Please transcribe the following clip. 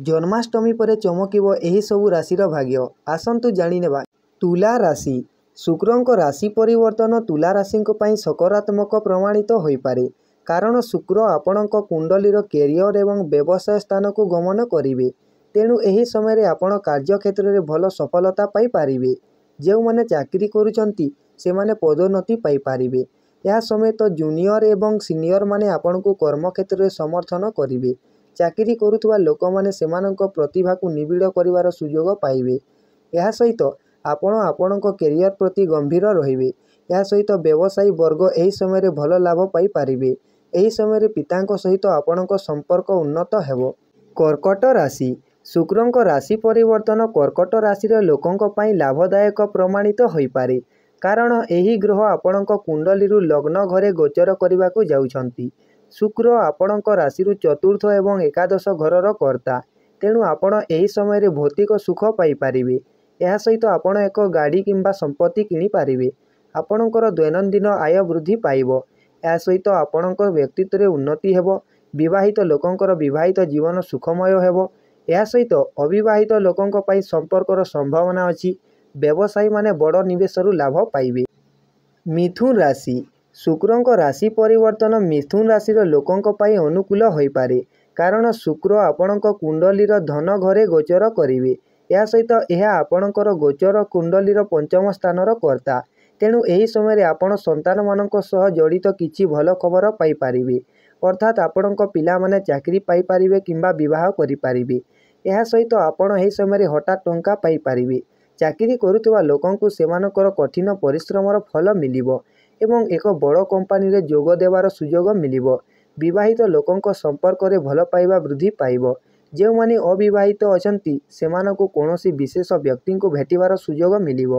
ଜନ୍ମାଷ୍ଟମୀ ପରେ ଚମକିବ ଏହି ସବୁ ରାଶିର ଭାଗ୍ୟ, ଆସନ୍ତୁ ଜାଣିନେବା। ତୁଳା ରାଶି, ଶୁକ୍ରଙ୍କ ରାଶି ପରିବର୍ତ୍ତନ ତୁଳା ରାଶିଙ୍କ ପାଇଁ ସକାରାତ୍ମକ ପ୍ରମାଣିତ ହୋଇପାରେ। କାରଣ ଶୁକ୍ର ଆପଣଙ୍କ କୁଣ୍ଡଳୀର କ୍ୟାରିୟର ଏବଂ ବ୍ୟବସାୟ ସ୍ଥାନକୁ ଗମନ କରିବେ। ତେଣୁ ଏହି ସମୟରେ ଆପଣ କାର୍ଯ୍ୟକ୍ଷେତ୍ରରେ ଭଲ ସଫଳତା ପାଇପାରିବେ। ଯେଉଁମାନେ ଚାକିରି କରୁଛନ୍ତି, ସେମାନେ ପଦୋନ୍ନତି ପାଇପାରିବେ। ଏହା ସମେତ ଜୁନିଅର ଏବଂ ସିନିୟରମାନେ ଆପଣଙ୍କୁ କର୍ମକ୍ଷେତ୍ରରେ ସମର୍ଥନ କରିବେ। ଚାକିରି କରୁଥିବା ଲୋକମାନେ ସେମାନଙ୍କ ପ୍ରତିଭାକୁ ନିବିଡ଼ କରିବାର ସୁଯୋଗ ପାଇବେ। ଏହା ସହିତ ଆପଣ ଆପଣଙ୍କ କ୍ୟାରିୟର ପ୍ରତି ଗମ୍ଭୀର ରହିବେ। ଏହା ସହିତ ବ୍ୟବସାୟୀ ବର୍ଗ ଏହି ସମୟରେ ଭଲ ଲାଭ ପାଇପାରିବେ। ଏହି ସମୟରେ ପିତାଙ୍କ ସହିତ ଆପଣଙ୍କ ସମ୍ପର୍କ ଉନ୍ନତ ହେବ। କର୍କଟ ରାଶି, ଶୁକ୍ରଙ୍କ ରାଶି ପରିବର୍ତ୍ତନ କର୍କଟ ରାଶିର ଲୋକଙ୍କ ପାଇଁ ଲାଭଦାୟକ ପ୍ରମାଣିତ ହୋଇପାରେ। କାରଣ ଏହି ଗ୍ରହ ଆପଣଙ୍କ କୁଣ୍ଡଳୀରୁ ଲଗ୍ନ ଘରେ ଗୋଚର କରିବାକୁ ଯାଉଛନ୍ତି। ଶୁକ୍ର ଆପଣଙ୍କ ରାଶିରୁ ଚତୁର୍ଥ ଏବଂ ଏକାଦଶ ଘରର କର୍ତ୍ତା। ତେଣୁ ଆପଣ ଏହି ସମୟରେ ଭୌତିକ ସୁଖ ପାଇପାରିବେ। ଏହା ସହିତ ଆପଣ ଏକ ଗାଡି କିମ୍ବା ସମ୍ପତ୍ତି କିଣିପାରିବେ। ଆପଣଙ୍କର ଦୈନନ୍ଦିନ ଆୟ ବୃଦ୍ଧି ପାଇବ। ଏହା ସହିତ ଆପଣଙ୍କ ବ୍ୟକ୍ତିତ୍ୱରେ ଉନ୍ନତି ହେବ। ବିବାହିତ ଲୋକଙ୍କର ବିବାହିତ ଜୀବନ ସୁଖମୟ ହେବ। ଏହା ସହିତ ଅବିବାହିତ ଲୋକଙ୍କ ପାଇଁ ସମ୍ପର୍କର ସମ୍ଭାବନା ଅଛି। ବ୍ୟବସାୟୀମାନେ ବଡ଼ ନିବେଶରୁ ଲାଭ ପାଇବେ। ମିଥୁନ ରାଶି, ଶୁକ୍ରଙ୍କ ରାଶି ପରିବର୍ତ୍ତନ ମିଥୁନ ରାଶିର ଲୋକଙ୍କ ପାଇଁ ଅନୁକୂଳ ହୋଇପାରେ। କାରଣ ଶୁକ୍ର ଆପଣଙ୍କ କୁଣ୍ଡଳୀର ଧନ ଘରେ ଗୋଚର କରିବେ। ଏହା ସହିତ ଏହା ଆପଣଙ୍କର ଗୋଚର କୁଣ୍ଡଳୀର ପଞ୍ଚମ ସ୍ଥାନର କର୍ତ୍ତା। ତେଣୁ ଏହି ସମୟରେ ଆପଣ ସନ୍ତାନମାନଙ୍କ ସହ ଜଡିତ କିଛି ଭଲ ଖବର ପାଇପାରିବେ। ଅର୍ଥାତ୍ ଆପଣଙ୍କ ପିଲାମାନେ ଚାକିରି ପାଇପାରିବେ କିମ୍ବା ବିବାହ କରିପାରିବେ। ଏହା ସହିତ ଆପଣ ଏହି ସମୟରେ ହଠାତ୍ ଟଙ୍କା ପାଇପାରିବେ। ଚାକିରି କରୁଥିବା ଲୋକଙ୍କୁ ସେମାନଙ୍କର କଠିନ ପରିଶ୍ରମର ଫଳ ମିଳିବ ଏବଂ ଏକ ବଡ଼ କମ୍ପାନୀରେ ଯୋଗଦେବାର ସୁଯୋଗ ମିଳିବ। ବିବାହିତ ଲୋକଙ୍କ ସମ୍ପର୍କରେ ଭଲପାଇବା ବୃଦ୍ଧି ପାଇବ। ଯେଉଁମାନେ ଅବିବାହିତ ଅଛନ୍ତି, ସେମାନଙ୍କୁ କୌଣସି ବିଶେଷ ବ୍ୟକ୍ତିଙ୍କୁ ଭେଟିବାର ସୁଯୋଗ ମିଳିବ।